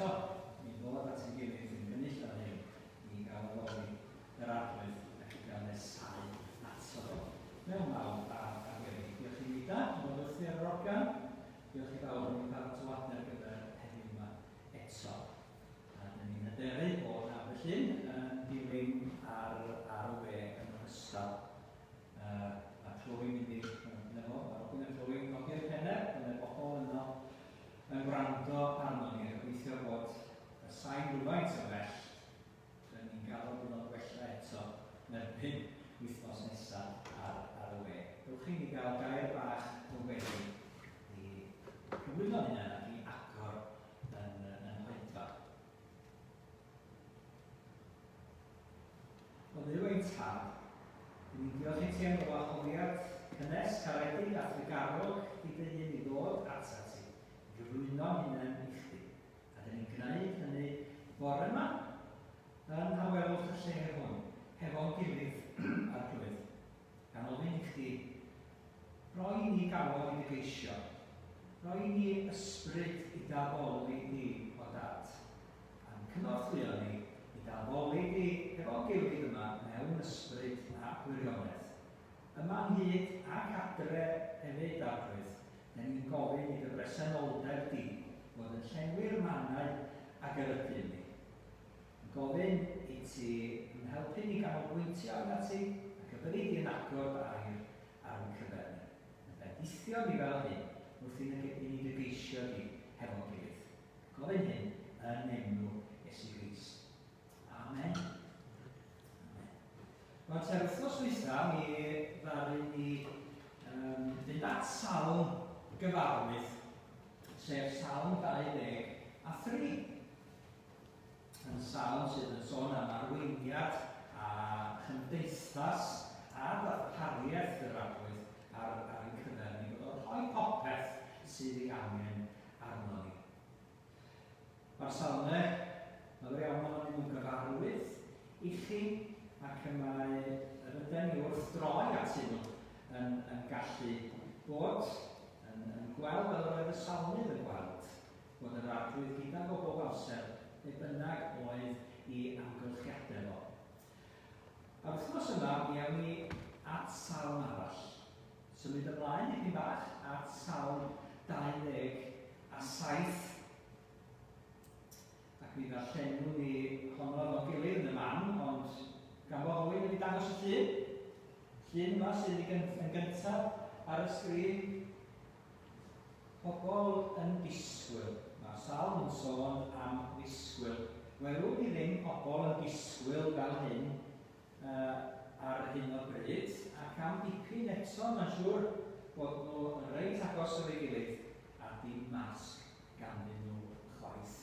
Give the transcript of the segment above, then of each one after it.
eto i ddod at ein gilydd yn gynnull fel hyn i gael addoli yr Arglwydd ac i gael nesáu ato fo mewn mawl a a gweddi. Diolch i Lida am fod wrthi ar yr organ. Diolch i bawb am eu paratoadau ar gyfer heddiw yma eto. A dyn ni'n hyderu bod Aber Llyn yn dilyn ar, ar y we yn ogystal. Uh, mae Chloe mynd i, na fo, mae Robin a Chloe yn codi'r pennau, bod yna bobl yno yn gwrando arno ni a gobeithio bod y sain rhywfaint yn well. Dyn ni'n gaddo bod o'n gwella eto yn erbyn wythnos nesaf ar, ar y we. Dewch i ni gael gair bach o weddi i gyflwyno'n hunain ac i agor yn, yn hoedfa. O Dduw ein Tad, dyn ni'n diolch i ti am dy wahoddiad cynnes, caredig a thrugarog i dy hun i ddod atat ti, i gyflwyno'n hunain i chdi. A dyn ni'n gwneud hynny bore yma, yn nhawelwch y lle hwn, hefo'n gilydd, Arglwydd, gan ofyn i chdi roi i ni galon i dy geisio, roi i ni ysbryd i dy addoli di, o Dad. A'n cynorthwyo ni i dy addoli di hefo'n gilydd yma mewn ysbryd a gwirionedd. Yma ynghyd ac adre hefyd, Arglwydd, dyn ni'n gofyn i dy bresenoldeb di fod yn llenwi'r mannau ag yr ydym ni. Yn gofyn i ti yn helpu ni ganolbwyntio arnat ti ac y byddi di yn agor dy air ar ein cyfer ni. Yn bendithio ni fel hyn wrth i ni dy geisio di hefo'n gilydd. Gofyn hyn yn enw Iesu Grist. Amen. Amen. Wel, ter wythnos dwytha, mi ddaru ni um, fynd at salm gyfarwydd, sef Salm 23. Yn salm sydd yn sôn am arweiniad a chymdeithas a darpariaeth yr Arglwydd ar, ar ein cyfer ni, bod o'n rhoi popeth sydd ei angen arno ni. Mae'r salmau, lawer iawn ohonyn nhw'n gyfarwydd i chi, ac y mae yr yden ni wrth droi atyn nhw yn, yn gallu bod yn, yn gweld fel yr oedd y salmydd yn gweld, bod yr Arglwydd gyda fo bob amser, be bynnag oedd i amgylchiadau fo. A'r wythnos yma, mi awn ni at salm arall. Symud ymlaen dipyn bach at Salm 27. Ac mi ddarllenwn ni honno efo'n gilydd yn y man, ond gan bod rhywun wedi dangos y llun, llun yma sydd yn gyntaf ar y sgrin, pobl yn disgwyl. Mae'r salm yn sôn am ddisgwyl. Welwn ni ddim pobl yn disgwyl fel hyn ar hyn o bryd, ac am dipyn eto mae'n siŵr bod nhw reit agos efo'i gilydd a dim masg ganddyn nhw chwaith.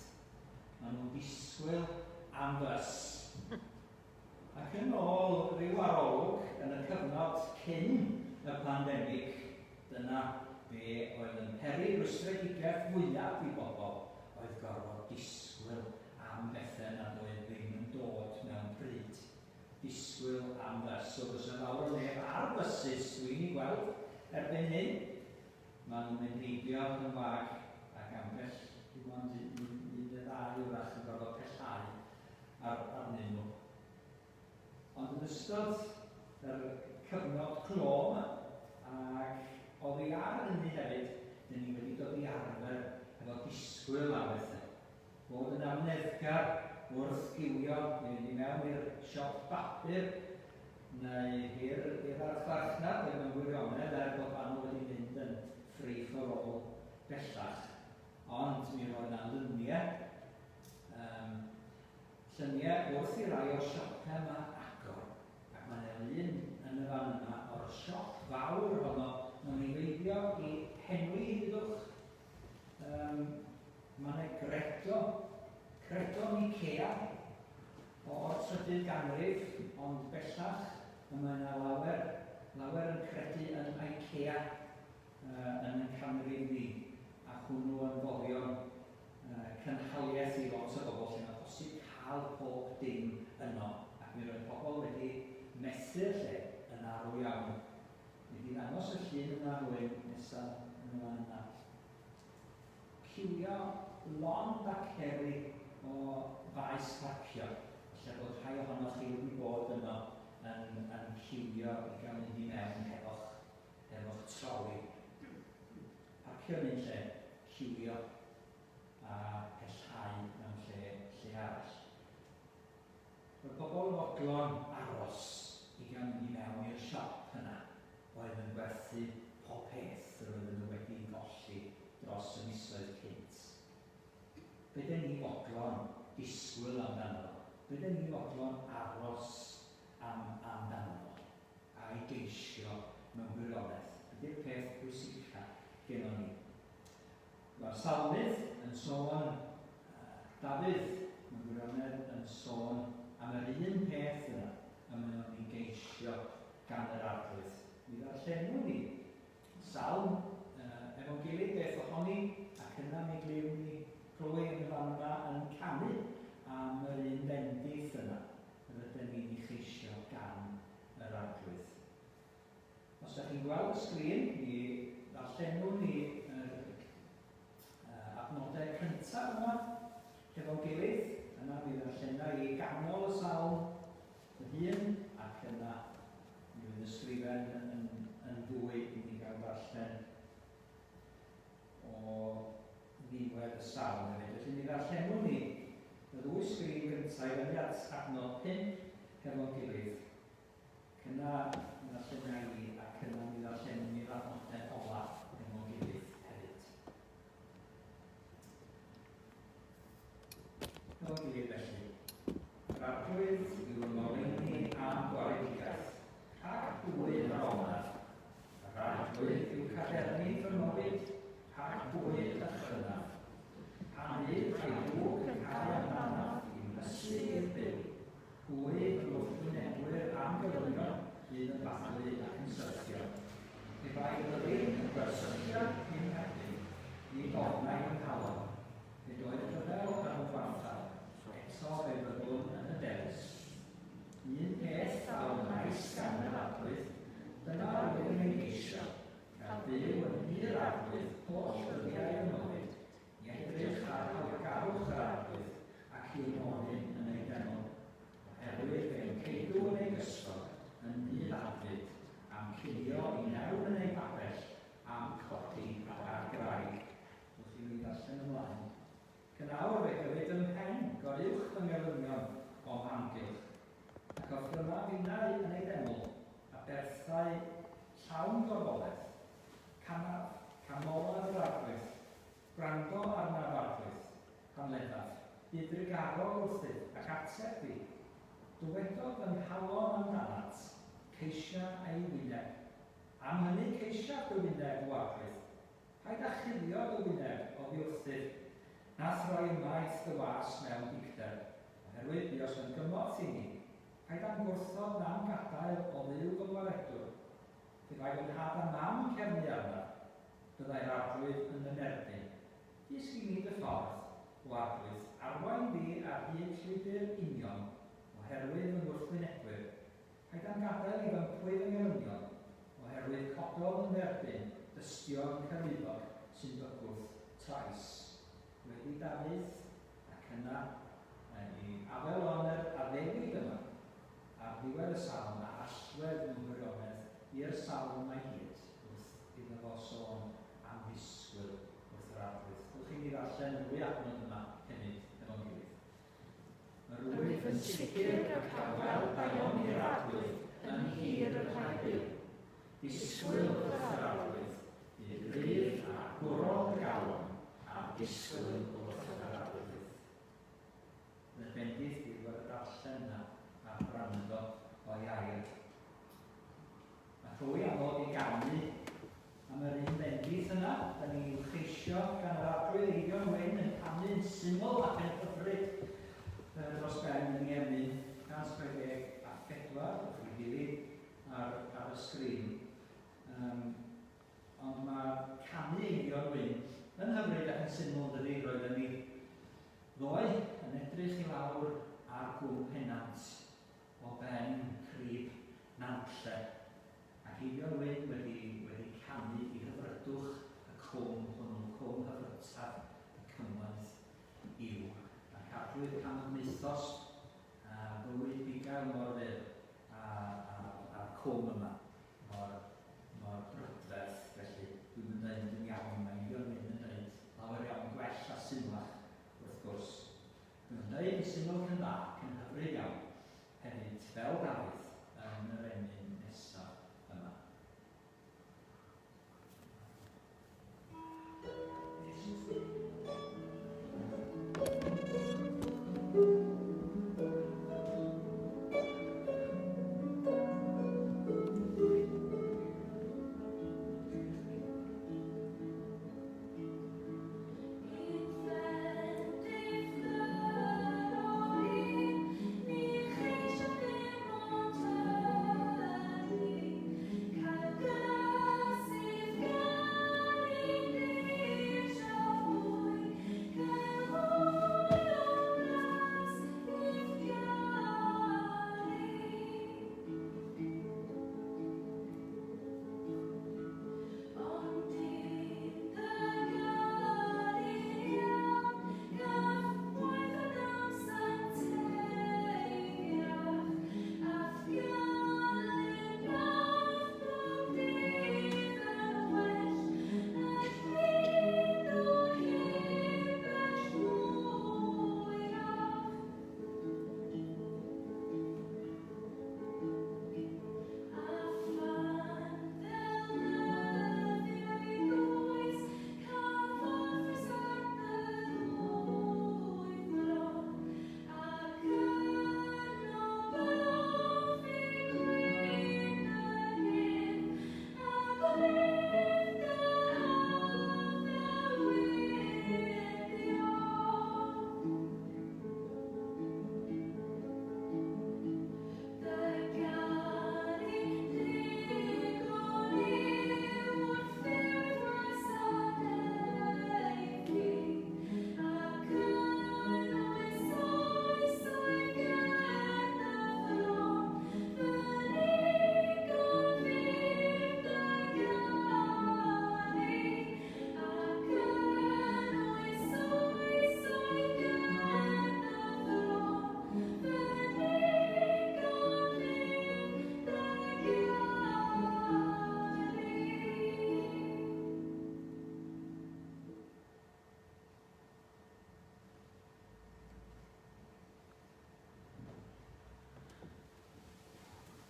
Maen nhw'n disgwyl am fys. Ac yn ôl rhyw arolwg yn y cyfnod cyn y pandemig, dyna be oedd yn peri rwystredigaeth fwyaf i bobl oedd gorfod disgwyl am bethau nad oedd ddim yn dod mewn pryd. Disgwyl am fys. So does 'na fawr o neb ar fysus dwi'n ei gweld erbyn hyn. Maen nhw'n mynd heibio yn wag ac ambell, dim ond un, un, un neu ddau wrach yn gorfod pellhau ar, arnyn nhw. Ond yn ystod yr cyfnod clo yma, ac oddi ar hynny hefyd, dyn ni wedi dod i arfer efo disgwyl am bethau. Bod yn amyneddgar wrth giwio i fynd i mewn i'r siop bapur neu i'r i'r archfarchnad mewn gwirionedd er bod Banw wedi mynd yn free for all bellach. Ond mi roedd 'na luniau, um, lluniau wrth i rai o'r siopau yma agor. Ac mae 'na lun yn y fan yma o'r siop fawr honno, nawn ni feiddio i henwi, dudwch. Um, Mae 'na gredo, credo Nicea, o'r trydydd ganrif, ond bellach y mae 'na lawer, lawer yn credu yn Ikea uh, yn y canrif ni, a hwnnw yn foddion uh, cynhaliaeth i lot o bobl lle mae posib cael pob dim yno, ac mi roedd pobl wedi methu'r lle yn arw iawn. Mi di ddangos y llun yna rwy'n nesaf yn y fan yna. Ciwio lond a ceri o faes parcio. Falle bod rhai ohonoch chi wedi bod yno yn, yn ciwio i gael mynd i mewn hefo'ch, hefo'ch troli. Parcio yn un lle, ciwio a pellhau mewn lle, lle arall. Roedd pobl yn fodlon aros i gael mynd i mewn i'r siop yna oedd yn gwerthu pob peth yr oedden nhw wedi'i golli dros y misoedd cynt. Be den ni fodlon disgwyl amdano fo? Be den ni fodlon aros am amdano fo? A'i geisio mewn gwirionedd? Be di'r peth pwysica gennon ni? Mae'r Salmydd yn sôn, Dafydd mewn gwirionedd yn sôn am yr un peth yna y mae o'n ei geisio gan yr Arglwydd. Mi ddarllenwn ni salm efo'n gilydd beth ohoni, ac yna mi glywn ni Chloe yn y fan yma yn canu am yr un bendith yna yr ydyn ni'n ei cheisio gan yr Arglwydd. Os da chi'n gweld y sgrin, mi ddarllenwn ni yr adnodau cyntaf yma hefo'n gilydd. Yna mi ddarllena i ganol y salm fy hun, ac yna mi fydd y sgrifen yn, yn fwy i ni gael darllen o ddiwedd y salm hefyd. Felly mi ddarllenwn ni y ddwy sgrin gyntaf i fyny at adnod 5 hefo'n gilydd. Ac yna mi ddarllena i, ac yna mi ddarllenwn ni'r adnodau ola efo'n gilydd hefyd. Efo'n gilydd felly. Yr Arglwydd yw fy ngoleuni a'm gwaredigaeth, rhag pwy yr ofnaf? Yr Arglwydd yw cadernid fy mywyd, rhag pwy y dychrynaf? Pan fydd rhai drwg yn cael amdanaf i'w ysu i'r byw, Hwy y gwrthwynebwyr am gelynion fydd yn baglu ac yn syrthio. Pe bai fyddin yn gwersylla i'm herbyn, nid ofnai fy nghalon. Nid oedd rhyfel ar fy ngwarthaf, eto fe fyddwn yn hyderus. Un peth a wnais gan yr Arglwydd, dyna rwy'n ei geisio, gael byw yn nhŷ'r Arglwydd holl ddyddiau fy mywyd, I edrych ar hawddgarwch yr Arglwydd ac i'w nodyn yn ei deml, oherwydd fe'm ceidw yn ei gysgod yn nydd adfyd, a'm cuddio i mewn yn ei babell, a'm codi ar graig. Wrth i mi ddarllen ymlaen. Ac yn awr fe gyfyd ym mhen goruwch fy ngelynion o'm hamgylch, ac offrymaf finnau yn ei deml, aberthau llawn gorfoledd, Canaf, canolaf yr Arglwydd, gwrando arnaf, Arglwydd, pan ledaf, bydd drugarog wrthyf ac ateb fi. Dywedodd fy nghalon amdanat, ceisia ei wyneb. Am hynny ceisiaf dy wyneb, O Arglwydd. Paid â chuddio dy wyneb oddi wrthyf, na throi ymaith dy was mewn dicter, oherwydd buost yn gymorth i mi. Paid â'm gwrthod na'm gadael, O Dduw fy ngwaredwr. Pe bai fy nhad a mam yn cefnu arnaf, byddai'r Arglwydd yn fy nerbyn. Dysg i mi dy ffordd, O Arglwydd, arwain fi ar hyd llwybr union, oherwydd fy ngwrthwynebwyr. Paid â'm gadael i fympwy fy ngelynion, oherwydd cododd yn f'erbyn dystion celwyddog sy'n bygwth trais. Gweddi Dafydd, ac yna mae ei afael o yn yr addewid yma. Ar ddiwedd y salm, a'r allwedd mewn gwirionedd i'r salm yma i gyd, wrth iddo fo sôn am ddisgwyl wrth yr Arglwydd. Dewch i ni ddarllen y ddwy adnod yma hefyd efo'n gilydd. Yr wyf yn sicr y cael weld daioni'r Arglwydd yn nhir y rhai byw. Disgwyl wrth yr Arglwydd, bydd gryf a gwrol dy galon, a disgwyl wrth yr Arglwydd. Yn y bendith bydd ar y darllen yna a'r gwrando o'i air. Mae Chloe am ddod i ganu am yr un bendith yna, da ni'n i'w cheisio gan yr Arglwydd Eifion Wyn yn canu'n syml ac yn hyfryd dros ben yn ei emyn 164, wrth i ddilyn ar, ar y sgrin. Um, ond mae canu Eifion Wyn yn hyfryd ac yn syml, dydy, roedden ni Ddoe, yn edrych i lawr ar Gwm Pennant o ben crib Nantlle, ac Eifion Wyn wedi wedi canu i hyfrydwch y cwm hwnnw, cwm hyfrytaf y cymoedd. Arglwydd pan wnaethost a bywyd bugail mor fyr a, a, a'r cwm yma mor, mor brydferth. Felly dwi'm yn dweud yn iawn, mae Eifion Wyn yn dweud lawer iawn gwell a symlach wrth gwrs. Dwi'n dweud yn syml cyn dda, cyn hyfryd iawn hefyd fel Dafydd yn yr emyn nesaf yma.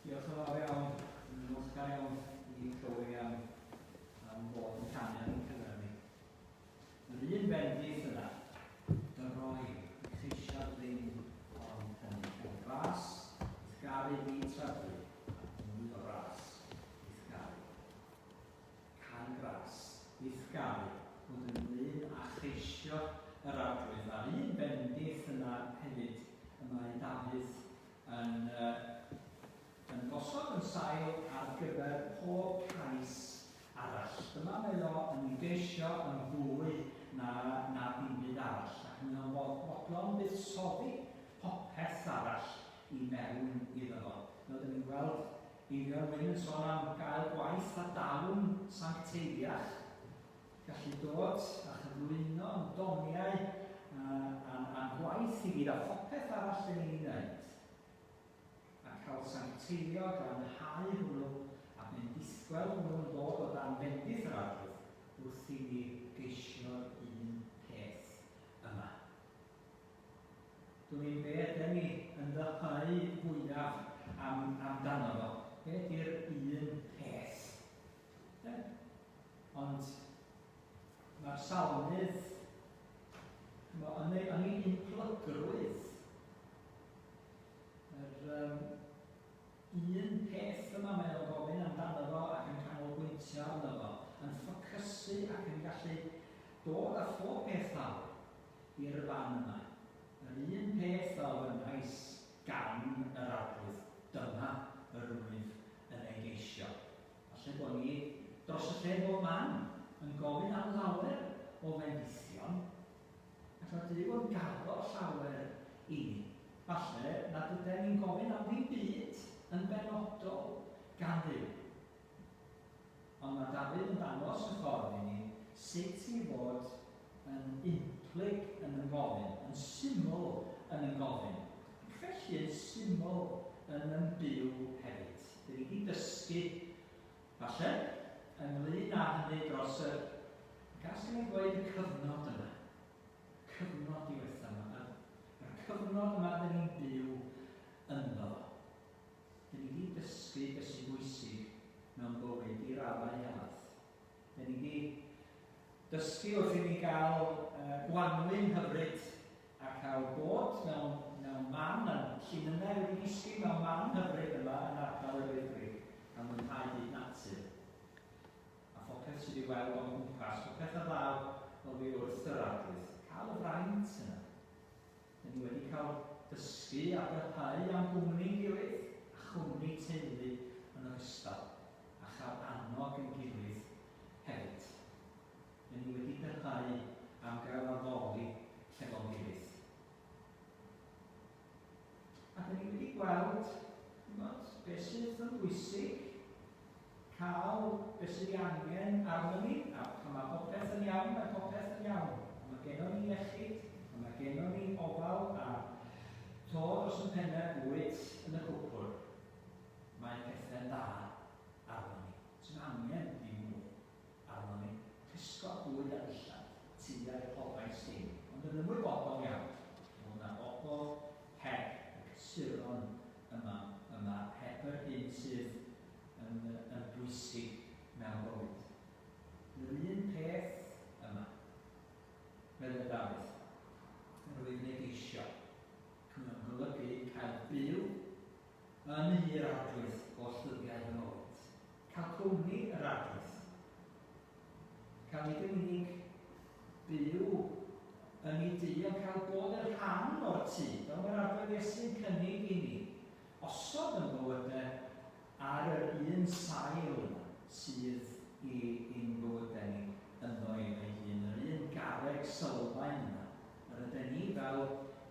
Diolch yn fawr iawn. Dwi'n ddiolchgar iawn i Chloe am, am fod yn canu ar ein cyfer ni. Yr un bendith yna, dy roi i cheisio ddim ond hynny. Cael gras, i'th garu di tra dwi, a mwy o ras i'th garu. Cael gras, i'th garu, fod ynglyn â cheisio yr Arglwydd. A'r un bendith yna hefyd y mae Dafydd yn, yn gosod yn sail ar gyfer pob cais arall. Dyma mae o yn ei geisio yn fwy na, na dim byd arall, ac mae o'n fodlon buddsoddi popeth arall i mewn iddo fo. Fel dyn ni'n gweld Eifion Wyn yn sôn am gael gwaith a dawn sancteiddiach, gallu dod a chyflwyno yn doniau a'n gwaith i gyd a phopeth arall yn ni'n ei wneud, a cael sancteiddio, glanhau hwnnw, a bendithwel hwnnw yn dod o dan fendith yr Arglwydd wrth i ni geisio'r un peth yma. Dwn i'm be yden ni yn ddyheu fwyaf am, amdano fo. Be ydy'r un peth? De? Ond mae'r salmydd ch'mo', yn ei, yn ei unplygrwydd, yr um, un peth yma mae o'n gofyn amdano fo ac yn canolbwyntio arno fo, yn ffocysu ac yn gallu dod â phob peth lawr i'r fan yma. Yr un peth a ofynnais gan yr Arglwydd, dyma yr wyf yn ei geisio. Falle bod ni dros y lle bob man yn gofyn am lawer o fendithion, ac mae Duw yn gaddo llawer i ni. Falle nad yden ni'n gofyn am ddim byd yn benodol gan Dduw. Ond mae Dafydd yn dangos y ffordd i ni sut i fod yn unplyg yn ymgofyn, yn syml yn yn gofyn, ac felly yn syml yn yn byw hefyd. Dyn ni wedi dysgu, falle, ynglyn â hynny dros y, gas gen i ddweud y cyfnod yma, cyfnod diwetha yma, y cyfnod yma dyn ni'n byw ynddo. Dyn ni wedi dysgu beth sy'n bwysig mewn bywyd i raddau helaeth. Dyn ni wedi dysgu wrth i ni gael gwanwyn hyfryd a cael bod mewn, mewn man a'n llinynnau wedi disgyn mewn man hyfryd yma yn ardal yr Wyddgrug a mwynhau byd natur a phopeth sydd i'w weld o'n gwmpas, popeth a ddaw oddi wrth yr Arglwydd. Cael y fraint yna. Dyn ni wedi cael dysgu a dyheu am gwmni'n gilydd a chwmni teulu yn ogystal, a chael annog yn gilydd hefyd. Dyn ni wedi dyheu am gael addoli hefo'n gilydd. A dyn ni wedi gweld, ch'mod, beth sydd yn bwysig, cael beth sydd ei angen arnon ni, a pan mae popeth yn iawn, mae popeth yn iawn. A mae gennon ni iechyd, a mae gennon ni ofal, a to dros yn pennau bwyd yn y cwpwrdd. Mae pethau'n dda arnon ni. Sy'n angen dim mwy arnon ni. Pysgod, bwyd a dillad, tua'r pobau sdim. Ond yn ymwybodol iawn, bod yna bobl heb y cysuron yma, yma, heb yr hyn sydd yn, yn bwysig mewn bywyd. Yr un peth yma, meddai Dafydd, yr wyf yn ei geisio, ac mae o'n golygu cael byw yn nhŷ'r Arglwydd holl ddyddiau fy mywyd. Cael cwmni yr Arglwydd. Cael nid yn unig byw yn ei dŷ, ond cael bod yn rhan o'r tŷ, fel mae'r Arglwydd Iesu'n cynnig i ni. Osod yn bywydau ar yr un sail yna sydd i ein bywydau ni ynddo ef ei hun, yr un garreg sylfaen yna yr yden ni fel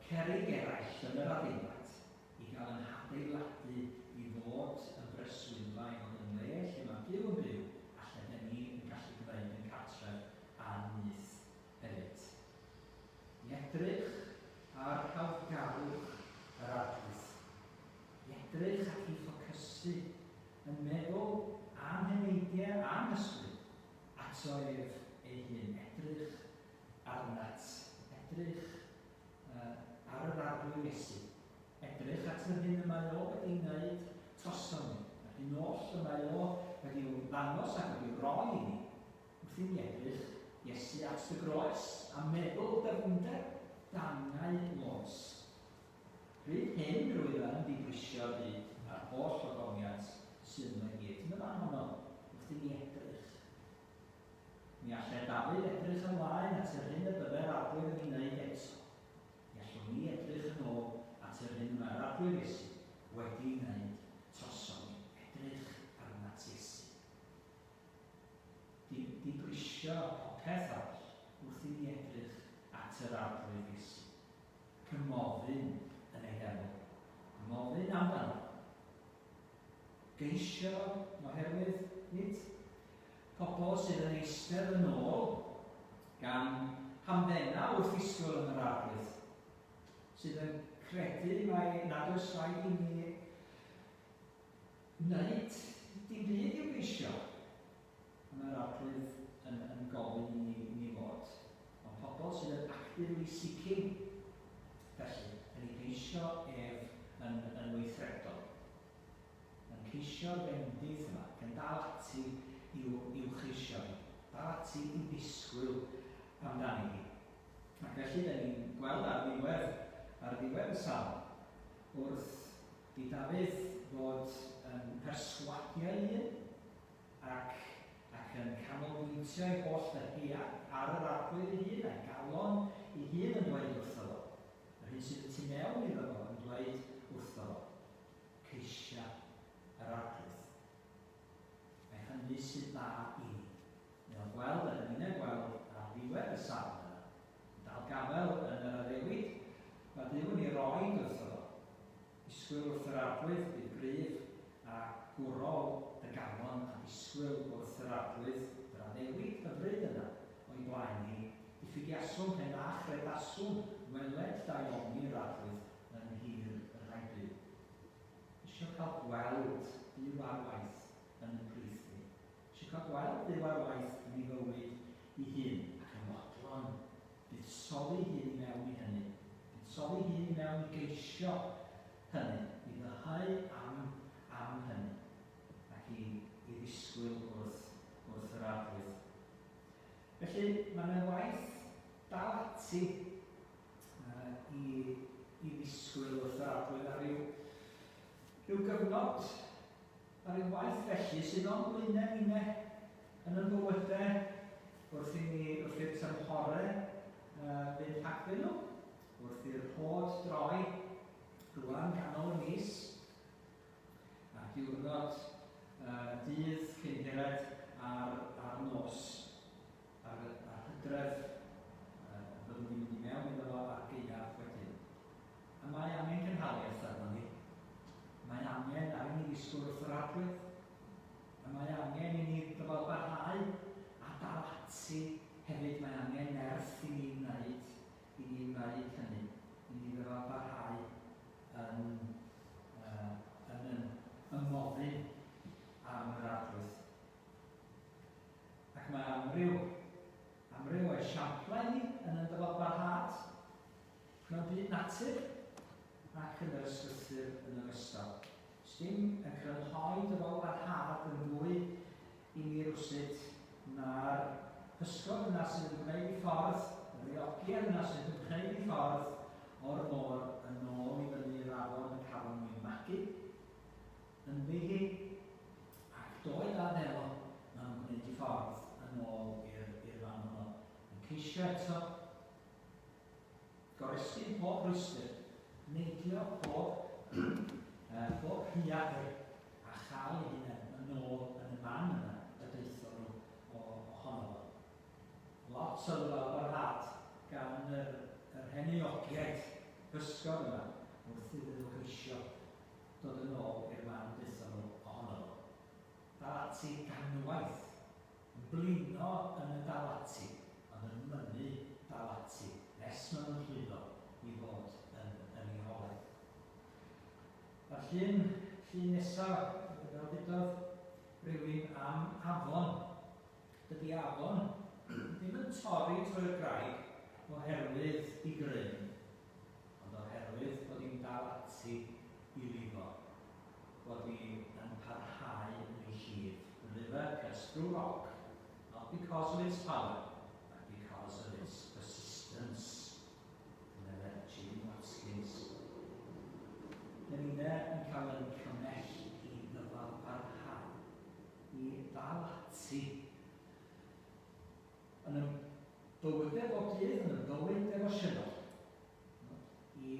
cerrig eraill yn yr adeilad i gael ein hadeiladu i fod yn breswylfa, i fod yn le lle mae Duw yn byw a lle den ni yn gallu gwneud yn cartref a'n nyth hefyd. I edrych ar hawddgarwch yr Arglwydd. I edrych ac i ffocysu yn meddwl a'n heneidiau a'n hysbryd ato ef ei hun. Edrych arnat. Edrych ar yr Arglwydd Iesu. Edrych at yr hyn y mae o wedi'i wneud trosom ni, yr hyn oll y mae o wedi'i ddangos ac wedi'i roi i ni. Wrth i ni edrych Iesu at dy groes a meddwl dyfnder dangau loes. Pryd hyn rwyf yn dibrisio byd a'r holl ogoniant sydd ynddo i gyd. Yn y fan honno, wrth i ni edrych. Mi allai Dafydd edrych ymlaen at yr hyn y byddai'r Arglwydd yn ei wneud eto. Mi allwn ni edrych yn ôl at yr hyn y mae'r Arglwydd Iesu wedi'i wneud trosom ni. Edrych arnat Iesu. Dibrisio popeth arall wrth i ni edrych at yr Arglwydd Iesu, ac ymofyn yn ei deml. Ymofyn amdano. Geisio, oherwydd nid pobl sydd yn eistedd yn ôl gan hamddena wrth ddisgwyl yn yr Arglwydd, sydd yn credu mai nad oes rhaid i ni wneud dim byd i'w geisio. A mae'r Arglwydd yn, yn gofyn i ni, i ni fod. Ond pobl sydd yn actively seeking, felly, yn ei geisio ef yn, yn weithredol. Yn ceisio'r bendith yma, ac yn dal ati i'w, i'w cheisio hi. Dal ati i ddisgwyl amdani hi. Ac felly, da ni'n gweld ar ddiwedd, ar ddiwedd y salm, wrth i Dafydd fod yn perswadio ei hun ac ac yn canolbwyntio ei holl ddyhead ar yr Arglwydd ei hun a'i galon ei hun yn dweud wrtho fo, yr hyn sydd y tu mewn iddo fo yn dweud wrtho fo, Ceisia yr Arglwydd. Mae hynny sydd dda i ni. Mae o'n gweld, a dyn ni'n gweld ar ddiwedd y salm yna, yn dal gafael yn yr addewid mae Duw yn ei roid wrtho fo. Disgwyl wrth yr Arglwydd, bydd gryf a gwrol dy galon, a disgwyl wrth yr Arglwydd yr addewid hyfryd yna o'i blaen hi, diffyg. Diwygiaswn pe na chredaswn weled daioni yr Arglwydd yn nhir y rhai byw. Isio cael gweld Duw ar waith yn yn plith ni. Isio cael gweld Duw ar waith yn ei fywyd ei hun, ac yn fodlon buddsoddi hun i mewn i hynny, buddsoddi hun i mewn i geisio hynny, i ddyheu am am hynny, ac i i ddisgwyl wrth wrth yr Arglwydd. Felly, mae yna waith dal ati uh, i, i ddisgwyl wrth yr Arglwydd ar ryw, rhyw gyfnod, ar ryw waith felly sydd o'n blaenau ninne yn yn bywydau wrth i ni, wrth i'r tymhorau uh, fynd rhagddyn nhw, wrth i'r rhod droi rwan ganol y mis, A'r diwrnod, y dydd cyn hired a'r, a'r nos, a'r, a'r hydref, fyddwn ni'n mynd i mewn iddo fo a'r gaeaf wedyn. A mae angen cynhaliaeth arno ni. Mae angen ar i ni ddisgwyl wrth yr Arglwydd. A mae angen i ni ddyfalbarhau a dal ati hefyd. Mae angen nerth i ni wneud, i ni wneud hynny, i ni ddyfalbarhau yn, uh, yn yn ymofyn am yr Arglwydd. Ac mae amryw, amryw o esiamplau ni yn y dyfalbarhad mewn byd natur ac yn yr ysgrythur yn ogystal. Sdim yn crynhoi dyfalbarhad yn fwy i mi rywsut na'r pysgod yna sydd yn gwneud i ffordd, yr eogiaid yna sydd yn gwneud i ffordd o'r môr yn ôl i fyny i'r afon y cafon nhw eu magu ynddi hi, ac doed a ddelo, maen nhw'n gwneud i ffordd yn ôl i'r i'r fan honno, yn ceisio eto goresgyn pob rhwystr, neidio pob, pob rhuadr a chael eu hunain yn ôl yn y man yna y daethon nhw o, ohono fo. Lot o ddyfalbarhad gan yr, yr heneuogiaid pysgod yma wrth iddyn nhw geisio dod yn ôl i'r man daethon nhw ohono fo. Dal ati ganwaith, yn blino yn y dal ati, ond yn mynnu dal ati nes maen nhw'n llwyddo i fod yn, yn ei holau. A'r llun, llun nesaf, fel dudodd rhywun am afon. Dydy afon ddim yn torri trwy'r graig oherwydd i gryn, ond oherwydd bod hi'n dal ati i lifo, bod hi yn parhau yn ei llif. The river cuts through rock, not because of its power, but because of its persistence. Medde Jim Watkins. Dyn ni'n yn cael ein cymell i ddyfal barhau, i ddal ati yn y bywydau bob dydd, yn y bywyd defosiynol, i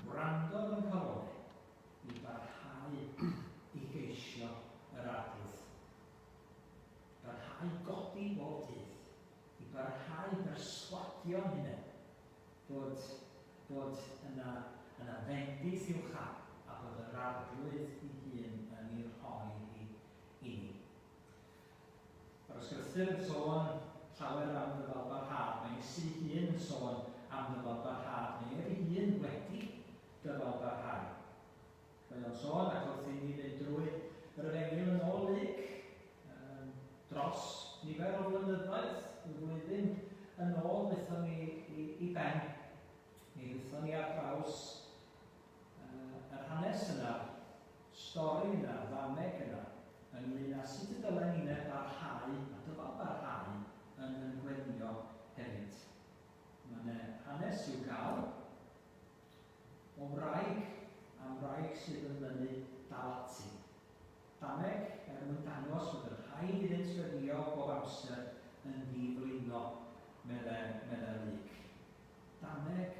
wrando ar yn calonau, i barhau i geisio yr Arglwydd. Barhau godi bob dydd, i barhau berswadio'n hunain bod bod yna yna fendith i'w chael a bod yr Arglwydd ei hun yn ei rhoi hi i ni. Mae'r Ysgrythur yn sôn llawer am ddyfalbarhad. Mae Iesu ei hun yn sôn am ddyfalbarhad. Mae ef ei hun wedi dyfalbarhau. Mae o'n sôn, ac wrth i ni fynd drwy yr Efengyl yn ôl Luc, um, dros nifer o flynyddoedd, y flwyddyn yn ôl, ddaethon ni i, i ben. Mi ddaethon ni ar draws uh, yr hanes yna, stori yna, ddameg yna, ynglyn â sut y dylen ni'n barhau, a dyfal barhau, yn yn gweddïo hefyd. Mae yna hanes i'w gael, O wraig am wraig sydd yn mynnu dal ati. Dameg er mwyn dangos fod yn rhaid iddynt weddïo bob amser yn ddi-flino, medde, medde Luc. Dameg,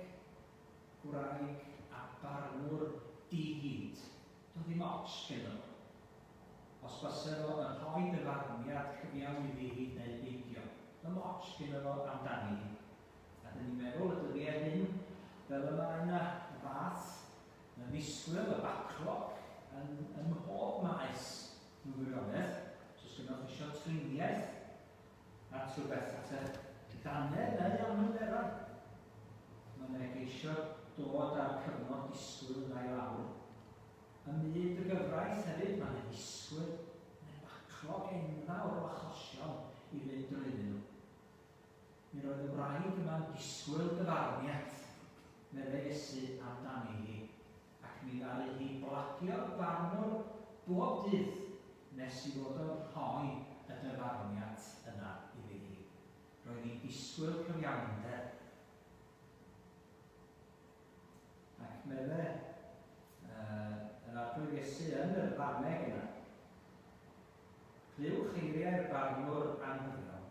gwraig a barnwr di-hid. Doedd ddim ots gennyn nhw. Os byse fo yn rhoi dyfarniad cyfiawn iddi hi neu beidio. Doedd ddim ots gynno fo amdani hi. A dyn ni'n meddwl y dyddiau hyn, fel y mae yna y fath yn ddisgwyl, y backlog, yn, ym mhob maes mewn gwirionedd. Os oes gennych eisiau triniaeth at rhywbeth, at y dannedd neu anhwylderau. dod â'r cyfnod disgwyl yna i lawr. Ym myd y gyfraith hefyd, mae yna ddisgwyl, mae yna backlog enfawr o achosion i fynd drwyddyn nhw. Mi roedd y wraig yma'n disgwyl dyfarniad, meddai Iesu amdani hi, ac mi ddaru hi blagio'r barnwr bob dydd nes i fod o'n rhoi y dyfarniad yna iddi hi. Roedd hi'n disgwyl cyfiawnder. Ac medde yr Arglwydd Iesu yn yr ddameg yna, Clywch eiriau'r barnwr anghyfiawn.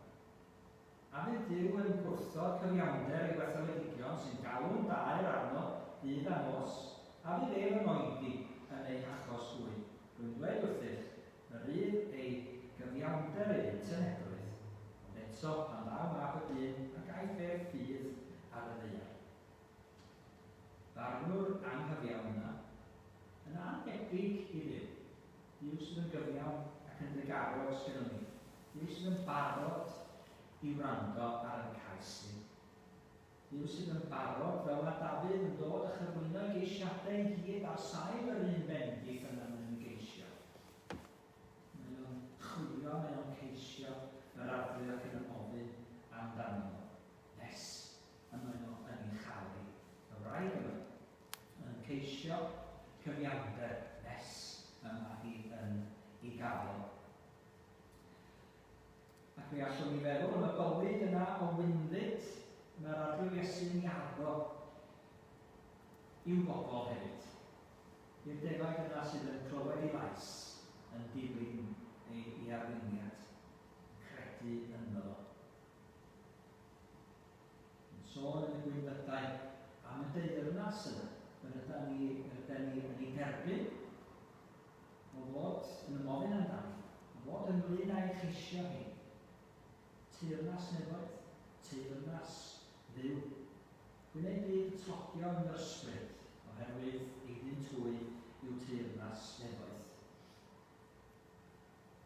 A fydd Duw yn gwrthod cyfiawnder ei wetholedigion sy'n galw'n daer arno ddydd a nos? A fydd ef yn oedi yn eu hachos hwy? Rwy'n dweud wrthych, y rhydd ei gyfiawnder iddynt yn ebrwydd, ond eto, pan ddaw Mab y Dyn, a gaiff ef ffydd ar y ddaear? Barnwr anghyfiawn yna, yn annhebyg i Dduw. Duw sydd yn gyfiawn ac yn drugarog sgynnon ni. Duw sydd yn barod i wrando ar ein cais ni. Duw sydd yn barod, fel mae Dafydd yn dod a chyflwyno ei geisiadau i gyd ar sail yr un bendith yna maen nhw'n geisio. Mae o'n chwilio, mae o'n ceisio yr Arglwydd ac yn ymofyn amdano fo, nes y mae o yn ei chael hi. Y wraig yma yn ceisio cyfiawnder nes y mae hi yn ei gael o. Ac mi allwn ni feddwl am y bywyd yna o wynfyd mae'r Arglwydd Iesu'n ei addo i'w bobl hefyd. I'r defaid yna sydd yn clywed ei lais, yn dilyn ei, ei arweiniad, yn credu ynddo fo. Yn sôn yn y gwynfydau am y deyrnas yna yr ydan ni, yr ydan ni yn ei derbyn, o fod yn ymofyn amdani, o fod ynglyn â'i cheisio hi. Teyrnas nefoedd, teyrnas Dduw. Gwneud byd y tlodion yn yr ysbryd, oherwydd eiddynt hwy yw teyrnas nefoedd.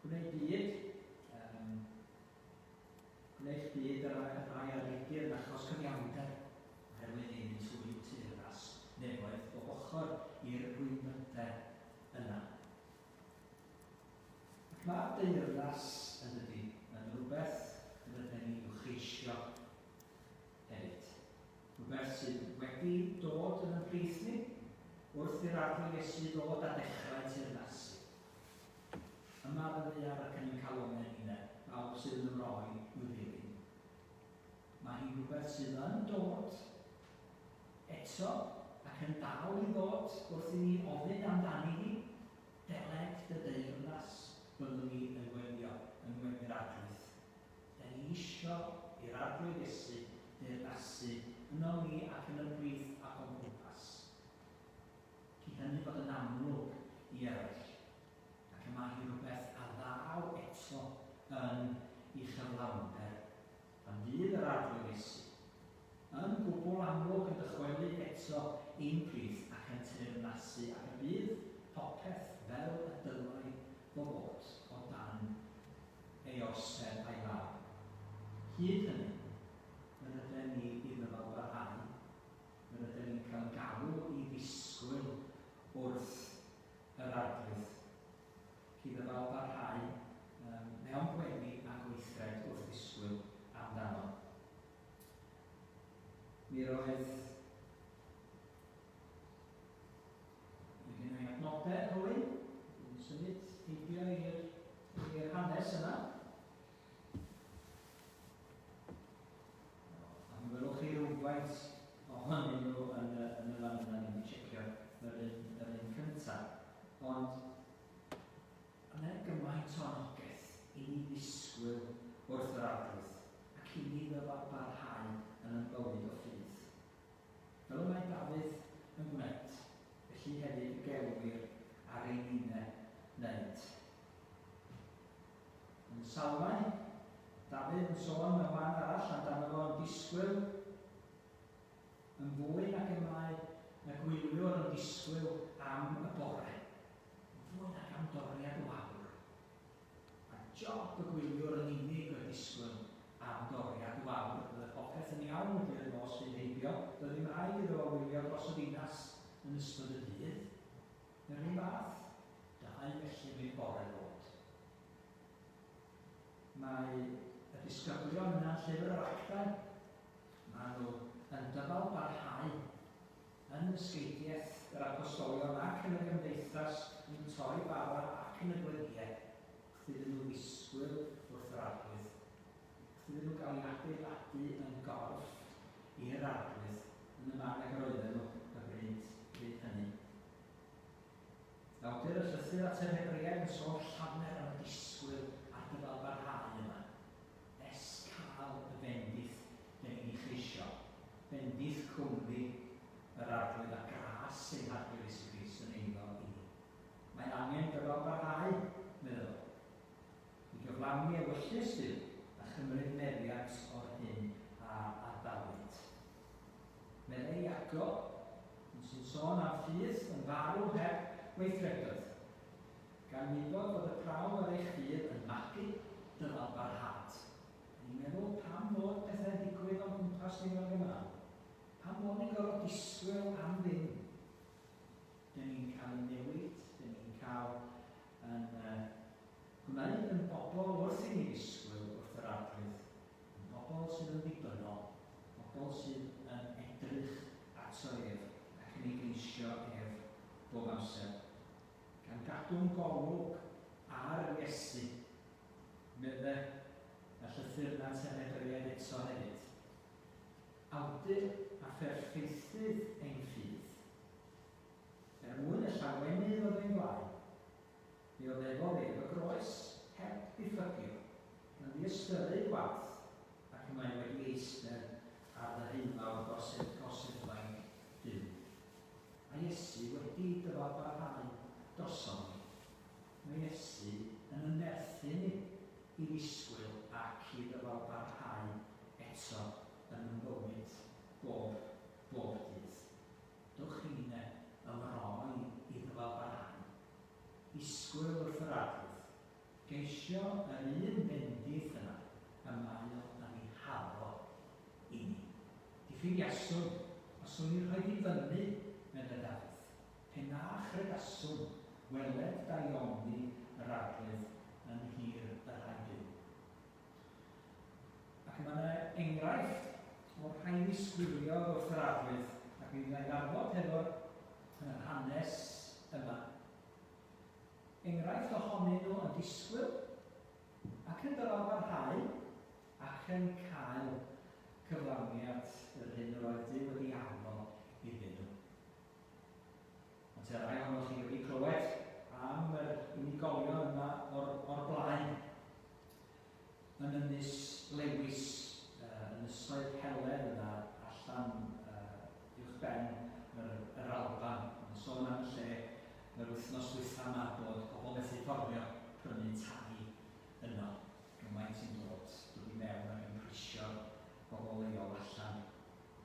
Gwneud byd, um, Gwneud byd y rhai a redir yn achos cyfiawnder, oherwydd ein hwy yw teyrnas nefoedd bob ochr i'r rhwymfydau yna. Ac mae'r deyrnas, yn dydy, yn rhywbeth rydyn ni i'w cheisio hefyd. Rhywbeth sydd wedi dod yn ein plith ni wrth i'r Arglwydd Iesu ddod a dechrau teyrnasu. Yma ar y ddaear ac yn ein calonnau ninnau, bawb sydd yn ymroi i'w ddilyn. Mae hi'n rhywbeth sydd yn dod eto ac yn dal i ddod wrth i ni ofyn amdani hi, Deled dy deyrnas, byddwn ni yn gweddio yng ngweddi'r Arglwydd. Da ni isio i'r Arglwydd Iesu deyrnasu ynom ni ac yn y plith ac o'n cwmpas. I hynny fod yn amlwg i eraill, ac y mae hi rywbeth a ddaw eto yn ei chyflawnder pan fydd yr Arglwydd Iesu yn gwbl amlwg yn dychwelyd eto i'n plith ac yn teyrnasu ac y bydd popeth fel y dylai fo fod o dan ei orsedd a'i law. Hyd hynny, yr ydym ni i ddyfalbarhau. Yr ydym ni'n cael galw i ddisgwyl wrth yr Arglwydd, ac i ddyfalbarhau mewn gweddi a gweithred wrth ddisgwyl amdano. Mi roedd Mae gen i adnodau rhywun, dwi'n symud heibio i'r hanes yna. A mi welwch chi rywfaint ohonyn nhw yn y, yn y fan yna, ni wedi checio yr un, yr un cyntaf. Ond yna gymaint o anogaeth i ni ddisgwyl wrth yr Arglwydd ac i ni ddyfalbarhau yn ein bywyd o ffydd. Fel y mae Dafydd yn gwneud, felly hefyd y gelwir ar ein ninne wneud. Yn y Salmau, Dafydd yn sôn mewn man arall amdano fo yn disgwyl yn fwy nag y mae y gwyliwr yn disgwyl am y bore, yn fwy nag am doriad y wawr. A job y gwyliwr yn unig oedd disgwyl am doriad y wawr, bydde popeth popeth yn iawn wedi'r nos fynd heibio, doedd ddim rhaid iddo fo wylio dros y ddinas yn ystod y dydd. Yr un fath, dau felly am i'r bore ddod. Mae y disgyblion yna yn Llyfr yr Actau, maen nhw yn dyfal barhau yn nysgeidiaeth yr apostolion ac yn y gymdeithas yn torri bara ac yn y gweddïau, wrth iddyn nhw ddisgwyl wrth yr Arglwydd, wrth iddyn nhw gael eu adeiladu yn gorff i'r Arglwydd yn y man ag yr oedden nhw y bryd, bryd hynny. Awdur y llythyr at yr Hebreaid yn sôn llawer am y disgwyl a'r dyfalbarhau yma. Nes cael y fendith dyn ni'n ei cheisio, bendith cwmni yr Arglwydd a gras ein Harglwydd Iesu Grist yn eiddo i ni. Mae angen dyfalbarhau, meddai fo, i gyflawni ewyllys Duw a chymryd meddiant o'r hyn a adawyd. Meddai Iago, un sy'n sôn am ffydd yn farw heb weithredoedd, gan wybod fod y prawf ar eich ffydd yn magu dyfalbarhad. Ni'n meddwl pam fod pethau'n digwydd o'n cwmpas ni fel Gymraeg? Pam fod ni'n gorfod disgwyl am ddim? Dyn ni'n cael ein newid, dyn ni'n cael yn uh, gwneud yn bobl wrth i ni ddisgwyl wrth yr Arglwydd, yn bobl sydd yn ddibynnol, bobl sydd yn edrych ato ef ac yn ei geisio ef bob amser, gan gadw'n golwg ar Iesu, medde y llythyr 'na at yr Hebreaid eto hefyd. Awdur a pherffeithydd ein ffydd. Er mwyn y llawenydd oedd ein blaen, mi oddefodd ef y groes, heb ddiffygio, gan ddiystyru gwarth, ac y mae wedi eistedd ar ddeheulawr gorseddfainc Duw. Mae Iesu wedi dyfalbarhau drosom ni. Mae Iesu yn ymnerthu ni i ddisgwyl ac i ddyfalbarhau eto yn yn bywyd bob, bob dydd. Dowch i ninne ymroi i ddyfalbarhau. Disgwyl wrth yr Arglwydd. Geisio yr un bendith yna y mae o yn ei haddo i ni. Diffyg Iaswn, os wn i'n rhoid i fyny, meddai Dafydd, pe na chredaswn weled daioni yr Arglwydd yn nhir y rhai byw. Ac mae yna enghraifft o'r rhai ddisgwyliodd wrth yr Arglwydd, ac mi wna i ddarfod hefo'r hanes yma. Enghraifft ohonyn nhw yn disgwyl ac yn dyfalbarhau ac yn cael cyflawniad yr hyn yr oedd Duw wedi addo iddyn nhw. Ond te rai ohonoch chi wedi clywed am yr unigolion yma o'r, or blaen yn Ynys Lewis, uh, Ynysoedd Helen yna allan uh, uwch ben yr, yr Alban. Mae'n sôn am y lle yr wythnos dwytha yma bod pobl methu fforddio prynu tai yno. Gymaint sy'n dod, dod i mewn ac yn prisio bobl leol allan.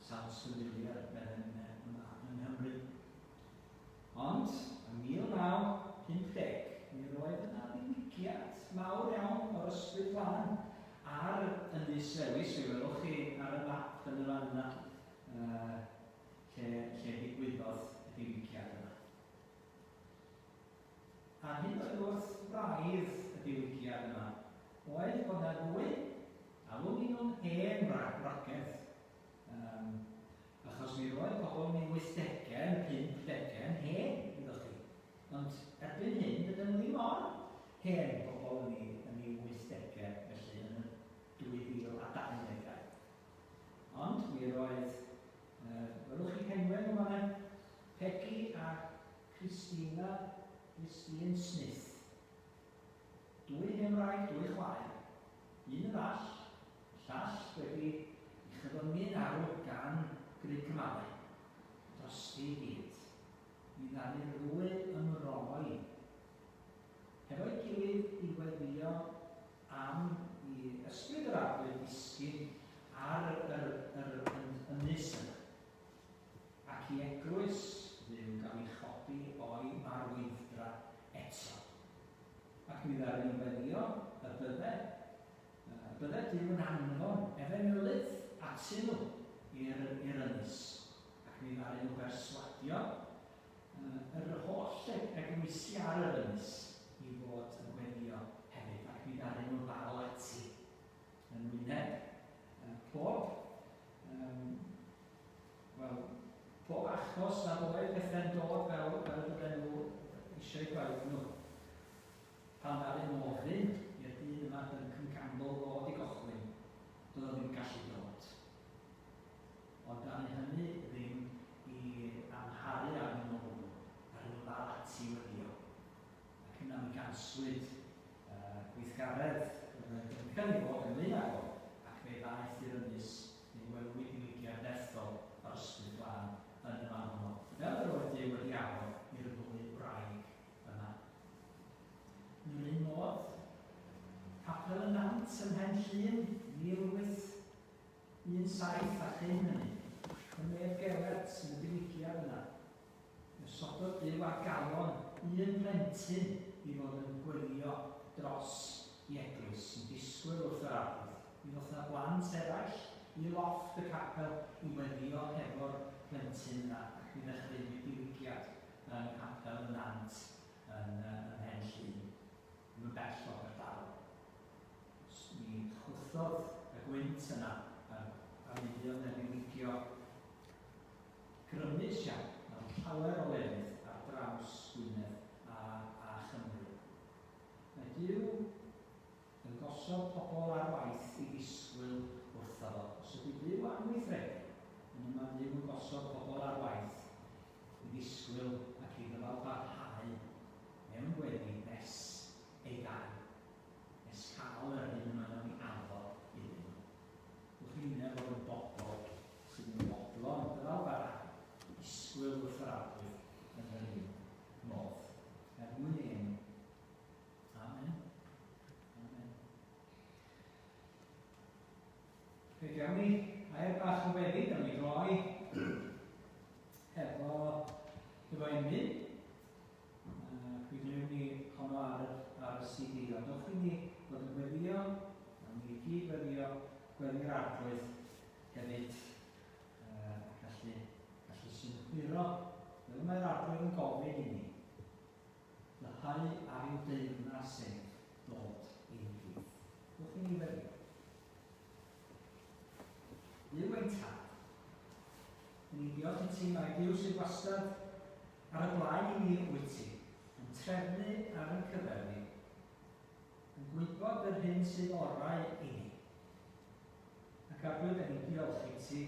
Sounds familiar, meddyn yma yng Nghymru. Ond, ym 1950, mi roedd yna ddiwygiad mawr iawn o'r Ysbryd Glân ar Ynys Lewis, fe welwch chi ar y map yn y fan yna, uh, lle, lle digwyddodd y diwygiad yma. A'r hyn oedd wrth wraidd y diwygiad yma oedd bod yna ddwy, alwn ni nhw'n hen wragedd, um, achos mi roedd pobl yn ei wythdegau, yn pumdegau, yn hen, wyddoch chi. Ond erbyn hyn, dydyn nhw ddim mor hen bobl yn ei, yn ei wythdegau, felly yn y 2020au. Ond mi roedd, uh, welwch chi henwau nhw fanna, Peggy a Christina Christine Smith. Dwy hen wraig, dwy chwaer. Un yn ddall, y llall wedi ei chyfyngu'n arw gan grug cymalau. Drosti i gyd. Mi ddaru'r ddwy ymroi hefo'i gilydd i weddïo am i ysbryd yr Arglwydd ddisgyn ar yr, yr, yr ynys yna. Ac i eglwys Dduw gael ei chodi o'i marweidd-dra eto. Ac mi ddaru nhw weddïo y bydde, y bydde Duw yn anfon efengylydd atyn nhw i'r i'r ynys, ac mi ddaru nhw berswadio yr holl eglwysi ar yr ynys i fod yn gweddio hefyd, ac mi ddaru nhw ddal ati yn wyneb pob, um, wel, pob achos nad oedd pethau'n dod fel, fel y bydden nhw eisiau gweld nhw. Pan ddaru nhw ofyn i'r dyn yma, Duncan Campbell, ddod i gochwyn, doedd o ddim yn gallu dod. Ond ddaru hynny ddim i amharu arnyn nhw o gwbl, ddaru nhw ddal ati i weddïo. Ac yna mi ganswyd gweithgaredd oedd Duncan i fod ynglyn ag o, ac fe ddaeth i'r ynys neu welwyd diwygiad nerthol yr Ysbryd Glân yn y man hwnnw, fel yr oedd Duw wedi addo i'r ddwy wraig yma. Yn yr un modd, Capel y Nant ym Mhen Llŷn, 1817 a chyn hynny, y medd Gelert yn y diwygiad yna. Gosododd Duw ar galon un plentyn i fod yn gwylio dros i eglwys, yn disgwyl wrth yr Arglwydd. Mi ddoth 'na blant eraill i lofft y capel i weddïo hefo'r plentyn yna ac mi ddechreuwyd diwygiad yng Nghapel y Nant yn ym Mhen Llŷn, ddim yn bell o Aberdaron. Mi chwythodd y gwynt yna a a mi fuodd 'na ddiwygio grymus iawn mewn llawer o lefydd ar draws Gwynedd a a Chymru. Mae Duw yn gosod pobl ar waith i ddisgwyl wrtho fo. Os ydy Duw am weithredu, yna mae Duw yn gosod pobl ar waith i ddisgwyl ac i ddyfalbarhau mewn gweddi nes ei gael, nes cael yr hyn y mae o'n ei addo iddyn nhw. Wrth i ninnau fod yn bobl sydd yn fodlon dyfalbarhau, disgwyl wrth yr Arglwydd yn yr un modd. Er mwyn ei enw. Amen. Amen. Fe gawn ni air bach o weddi, gawn ni gloi hefo, hefo emyn. Mi glywn ni honno ar, ar y CD, ond dowch i ni fod yn gweddio, a ni gyd weddio, gweddi'r Arglwydd hefyd, gallu, gallu synhwyro, fel mae'r Arglwydd yn gofyn i ni, Dyhau ar i'w deyrnas ef ddod i'n plith. Dowch i ni weddio. Dduw ein Tad, Dyn ni'n diolch i ti mai Duw sydd wastad ar y blaen i ni wyt ti, yn trefnu ar ein cyfer ni, yn gwybod yr hyn sydd orau i ni. Ac Arglwydd, dyn ni'n diolch i ti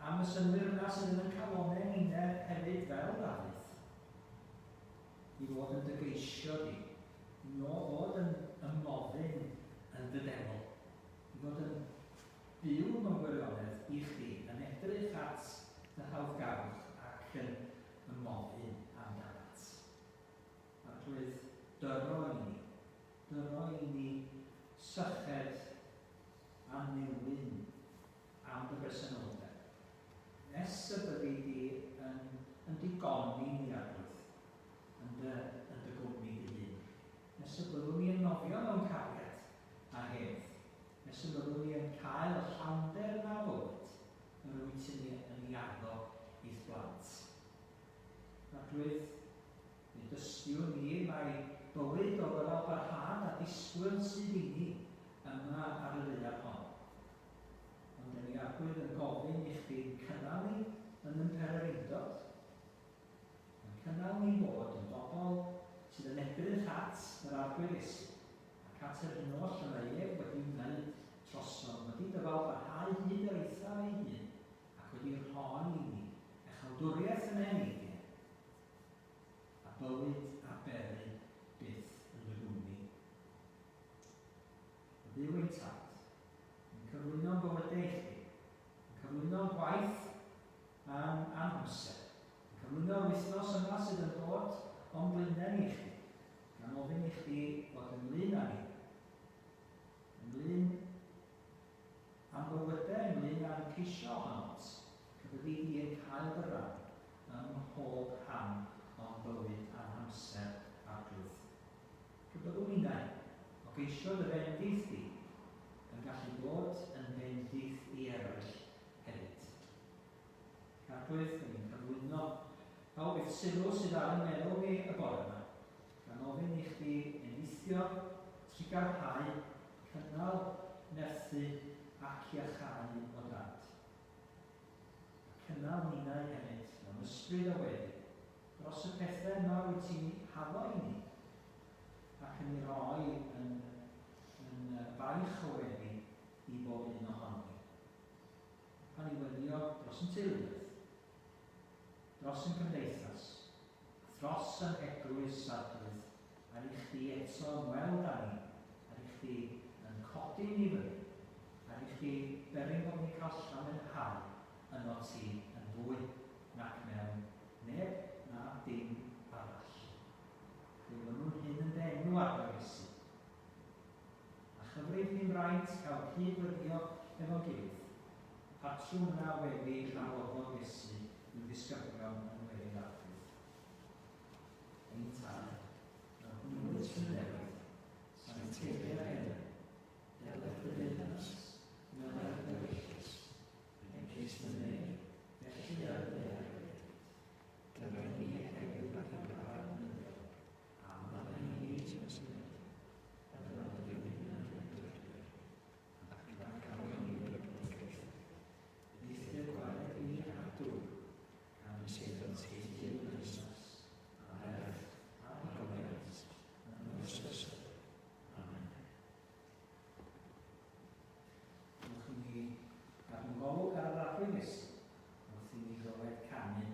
am y synnwyr yna sydd yn ein calonnau ninne hefyd fel Dafydd, i fod yn dy geisio di, i fod yn ymofyn yn dy deml, i fod yn byw mewn gwirionedd i chdi, yn edrych at dy hawddgarwch ac yn ymofyn amdanat. Arglwydd, dyro i ni, dyro i ni syched a newyn am dy bresenoldeb, nes y byddi di yn yn digoni ni, Arglwydd, yn dy yn dy gwmni dy hun, nes y byddwn ni yn nofio mewn cariad a hedd, nes y byddwn ni yn cael y llawnder yna o fywyd yr wyt ti yn ei addo i'th blant. Arglwydd, mi dystiwn ni mai bywyd o ddyfalbarhad a disgwyl sydd i ni yma ar y ddaear hon. Ond dyn ni Arglwydd yn gofyn i chdi'n cynnal ni yn yn pererindod, yn cynnal ni fod yn bobl sydd yn edrych at yr Arglwydd Iesu ac at yr hyn oll y mae ef wedi wneud trosom, wedi dyfalbarhau hyd yr eithaf ei hun ac wedi rhoi i ni echawdwriaeth yn eneidiau a bywyd a bery byth yn dy gwmni. O Dduw ein Tad, yn cyflwyno'n bywydau i chdi, yn cyflwyno'n gwaith a'n, a'n hamser, yn cyflwyno'r wythnos yma sydd yn dod o'n blaenau ni i chdi, gan ofyn i chdi fod ynglyn â ni, ynglyn â'n bywydau, ynglyn â'n ceisio ohonot, y byddi di yn cael dy ran ym mhob rhan o'n bywyd a'n hamser, Arglwydd. Pe byddwn innau, o geisio dy fendith di, yn gallu bod yn fendith i eraill Pawb beth sylw sydd ar yn meddwl ni y bore yma, gan ofyn i chdi enillio, trugarhau, cynnal, nerthu ac iachau o Dad. A cynnal ninnau hefyd mewn ysbryd o weddi dros y pethau yma wyt ti'n haddo i ni, ac yn ei roi yn, yn faich o weddi i bob un ohonom ni. Pan i weddio dros yn teuluoedd, dros yn cymdeithas, a thros yn eglwys Arglwydd, ar i chdi eto ymweld â ni, ar i chdi yn codi ni fyny, ar i chdi beri bod ni'n cael llawenhau yno ti yn fwy nac mewn neb na dim arall. Fe wynwn hyn yn dy enw, Arglwydd Iesu. A chyfrif ni'n fraint cael cyd-weddïo efo'n gilydd, y patrwm yna o weddi a roddodd Iesu i'w ddisgyblion yn Ngweddi'r Arglwydd. Ein Tad, yr hwn wyt yn y nefoedd, sancteiddier enw, deled dy deyrnas, wneler dy ewyllys, megis yn y nef, felly ar y ddaear hefyd. Dyma ni heddiw ein bara dyddiol, a maddau ni ein tresmasu, fel y byddwn ni'n rhwydro, ac nac awn ni i brödedigaeth. Eithr gwaed i ni rhag drwg, Gan seibiant ti deyrnas, a nerth, a gogoniant, yn oes oesoedd. Amen. Wrth i ni gadw'n golwg ar yr Arglwydd Iesu, wrth i ni glywed canu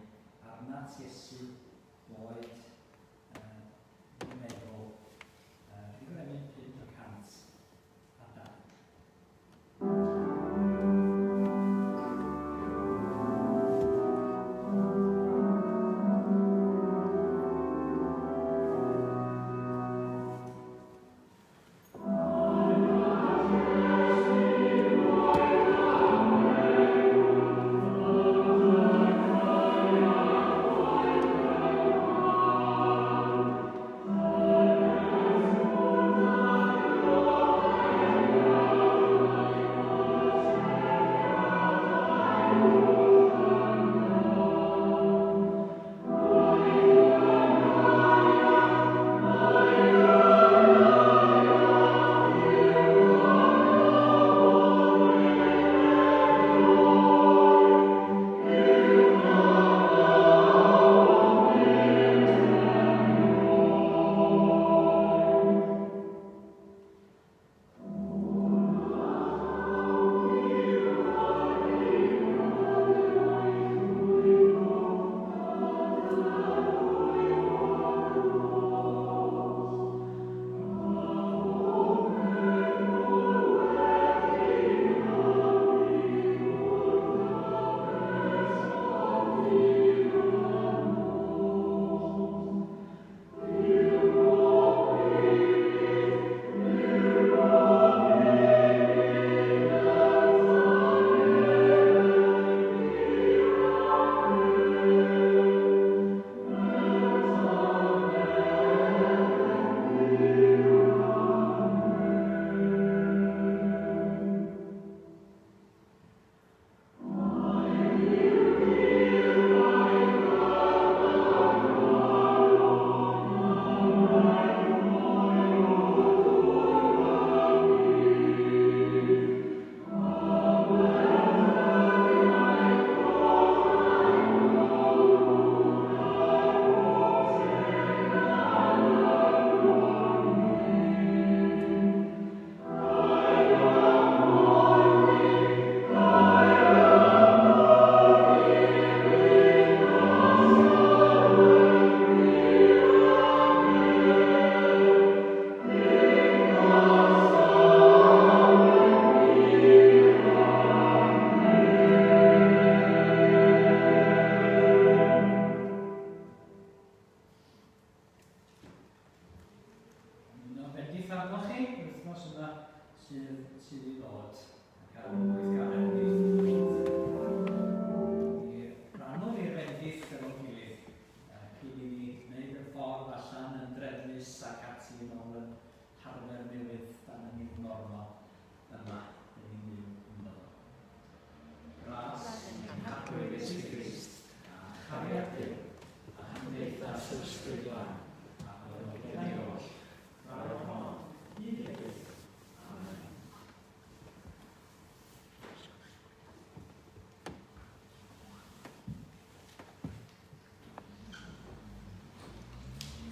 arnat Iesu, boed.